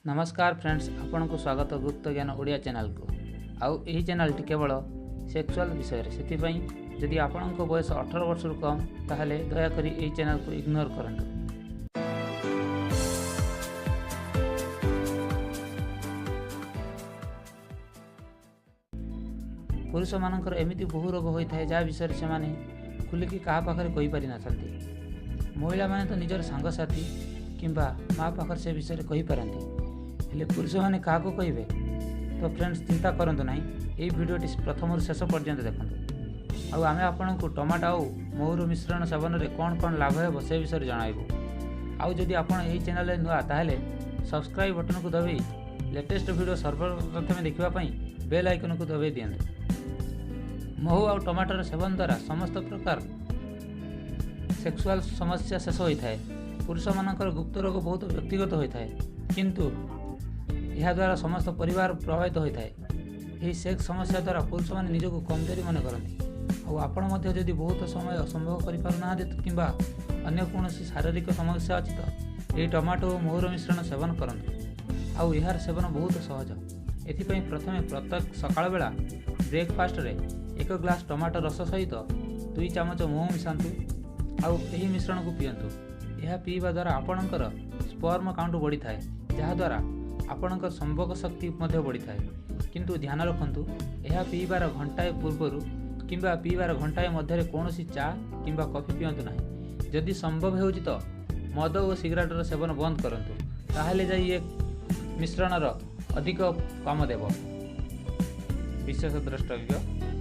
ନମସ୍କାର ଫ୍ରେଣ୍ଡସ୍, ଆପଣଙ୍କୁ ସ୍ୱାଗତ ଗୁପ୍ତ ଜ୍ଞାନ ଓଡ଼ିଆ ଚ୍ୟାନେଲକୁ। ଆଉ ଏହି ଚ୍ୟାନେଲଟି କେବଳ ସେକ୍ସୁଆଲ୍ ବିଷୟରେ, ସେଥିପାଇଁ ଯଦି ଆପଣଙ୍କ ବୟସ 18 ବର୍ଷରୁ କମ୍, ତାହେଲେ ଦୟାକରି ଏହି ଚ୍ୟାନେଲକୁ ଇଗ୍ନୋର କରନ୍ତୁ। ପୁରୁଷମାନଙ୍କର ଏମିତି ବହୁ ରୋଗ ହୋଇଥାଏ, ଯାହା ବିଷୟରେ ସେମାନେ ଖୋଲିକି କାହା ପାଖରେ କହିପାରିନଥାନ୍ତି। ମହିଳାମାନେ ତ ନିଜର ସାଙ୍ଗସାଥି କିମ୍ବା ମା ପାଖରେ ସେ ବିଷୟରେ କହିପାରନ୍ତି, ହେଲେ ପୁରୁଷମାନେ କାହାକୁ କହିବେ? ତ ଫ୍ରେଣ୍ଡସ୍, ଚିନ୍ତା କରନ୍ତୁ ନାହିଁ, ଏହି ଭିଡ଼ିଓଟି ପ୍ରଥମରୁ ଶେଷ ପର୍ଯ୍ୟନ୍ତ ଦେଖନ୍ତୁ। ଆଉ ଆମେ ଆପଣଙ୍କୁ ଟମାଟୋ ଆଉ ମହୁର ମିଶ୍ରଣ ସେବନରେ କ'ଣ କ'ଣ ଲାଭ ହେବ ସେ ବିଷୟରେ ଜଣାଇବୁ। ଆଉ ଯଦି ଆପଣ ଏହି ଚ୍ୟାନେଲରେ ନୂଆ, ତାହେଲେ ସବସ୍କ୍ରାଇବ୍ ବଟନକୁ ଦବାଇ ଲେଟେଷ୍ଟ ଭିଡ଼ିଓ ସର୍ବପ୍ରଥମେ ଦେଖିବା ପାଇଁ ବେଲ୍ ଆଇକନକୁ ଦବାଇ ଦିଅନ୍ତୁ। ମହୁ ଆଉ ଟମାଟୋର ସେବନ ଦ୍ୱାରା ସମସ୍ତ ପ୍ରକାର ସେକ୍ସୁଆଲ୍ ସମସ୍ୟା ଶେଷ ହୋଇଥାଏ। ପୁରୁଷମାନଙ୍କର ଗୁପ୍ତ ରୋଗ ବହୁତ ବ୍ୟକ୍ତିଗତ ହୋଇଥାଏ, କିନ୍ତୁ ଏହାଦ୍ୱାରା ସମସ୍ତ ପରିବାର ପ୍ରଭାବିତ ହୋଇଥାଏ। ଏହି ସେକ୍ସ ସମସ୍ୟା ଦ୍ୱାରା ପୁରୁଷମାନେ ନିଜକୁ କମଜୋରି ମନେ କରନ୍ତି। ଆଉ ଆପଣ ମଧ୍ୟ ଯଦି ବହୁତ ସମୟ ସମ୍ଭୋଗ କରିପାରୁନାହାନ୍ତି କିମ୍ବା ଅନ୍ୟ କୌଣସି ଶାରୀରିକ ସମସ୍ୟା ଅଛି, ତ ଏହି ଟମାଟୋ ଓ ମହୁର ମିଶ୍ରଣ ସେବନ କରନ୍ତୁ। ଆଉ ଏହାର ସେବନ ବହୁତ ସହଜ। ଏଥିପାଇଁ ପ୍ରଥମେ ପ୍ରତ୍ୟେକ ସକାଳ ବେଳା ବ୍ରେକଫାଷ୍ଟରେ 1 ଗ୍ଲାସ୍ ଟମାଟୋ ରସ ସହିତ 2 ଚାମଚ ମହୁ ମିଶାନ୍ତୁ ଆଉ ଏହି ମିଶ୍ରଣକୁ ପିଅନ୍ତୁ। ଏହା ପିଇବା ଦ୍ୱାରା ଆପଣଙ୍କର ସ୍ପର୍ମ କାଉଣ୍ଟ ବଢ଼ିଥାଏ, ଯାହାଦ୍ୱାରା ଆପଣଙ୍କର ସମ୍ଭୋଗ ଶକ୍ତି ମଧ୍ୟ ବଢ଼ିଥାଏ। କିନ୍ତୁ ଧ୍ୟାନ ରଖନ୍ତୁ, ଏହା ପିଇବାର ଘଣ୍ଟାଏ ପୂର୍ବରୁ କିମ୍ବା ପିଇବାର ଘଣ୍ଟାଏ ମଧ୍ୟରେ କୌଣସି ଚା କିମ୍ବା କଫି ପିଅନ୍ତୁ ନାହିଁ। ଯଦି ସମ୍ଭବ ହେଉଛି ତ ମଦ ଓ ସିଗାରେଟର ସେବନ ବନ୍ଦ କରନ୍ତୁ, ତାହେଲେ ଯାଇ ଏ ମିଶ୍ରଣର ଅଧିକ କାମ ଦେବ। ବିଶେଷ ଦ୍ରଷ୍ଟବ୍ୟ,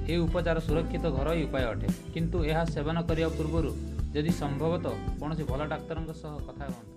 ଏହି ଉପଚାର ସୁରକ୍ଷିତ ଘରୋଇ ଉପାୟ ଅଟେ, କିନ୍ତୁ ଏହା ସେବନ କରିବା ପୂର୍ବରୁ ଯଦି ସମ୍ଭବତଃ କୌଣସି ଭଲ ଡାକ୍ତରଙ୍କ ସହ କଥା ହୁଅନ୍ତୁ।